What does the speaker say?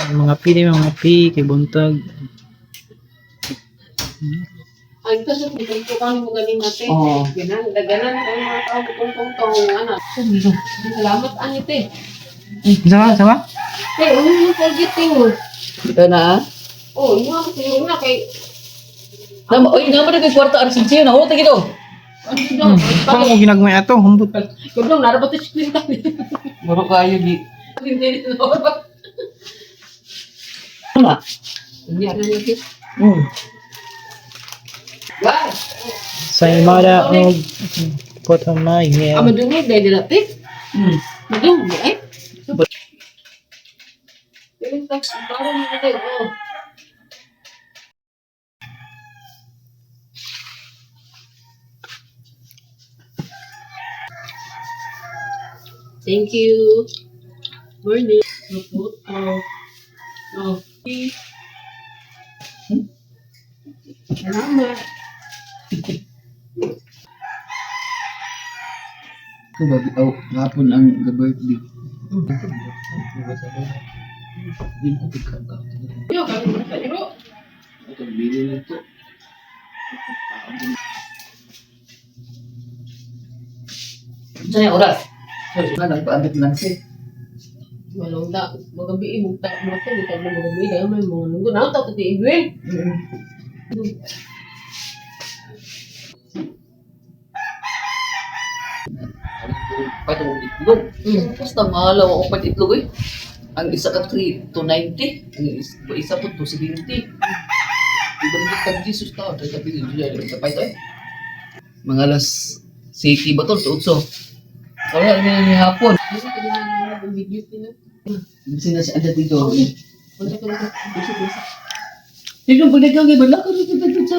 Mga P di mga P kay buntag. Ang ito sa tungtungtukan mo galing natin. Oo. Ganan, daganan tayo mga tao tungtungtong anak. Salamat ani te. Sama sama. Te, uno yung forgetting mo. Ito na ah. Oh, yung mga siguro na kay Na, oy, nga ba na kay kwarta aras siya na huwag tayo. ano daw? Pang mo ginagmay ato humbot. Kadong narabot sa kwenta ni. Muro kayo gi. Hindi ni no. Ano? Hindi na lang. Guys. Saymada og potamay. Ah, madungog dahil nila te. Madungog eh. Piling tax para mo tayo. Oh. Thank you. Morning. Oh. Oh. Salamat. Ito ba, oh, hapon ang the birthday. Hindi ko pagkaka. Yo, kami mo sa iro. Ito, bili nito. Saan yung oras? Sorry, nagpaabot lang siya. Walong da, magabi mugta mo to, bitag mo magabi dahil may mga lunggo na ta ti Edwin. Pwede mo itlog. Basta mahal ako pwede itlog eh. Ang isa ka 3, 290. Ang isa po 270. Iba rin kag Jesus tao. Dahil sabi niyo, sa paito eh. Mga alas city ba to? Sa utso. Wala rin ni hapon. Dili ka din ang video nila. Kasi nasa anda dito. Punta ka na. Bisa bisa. Ikaw pag nagkagay ba? Lakad dito dito sa.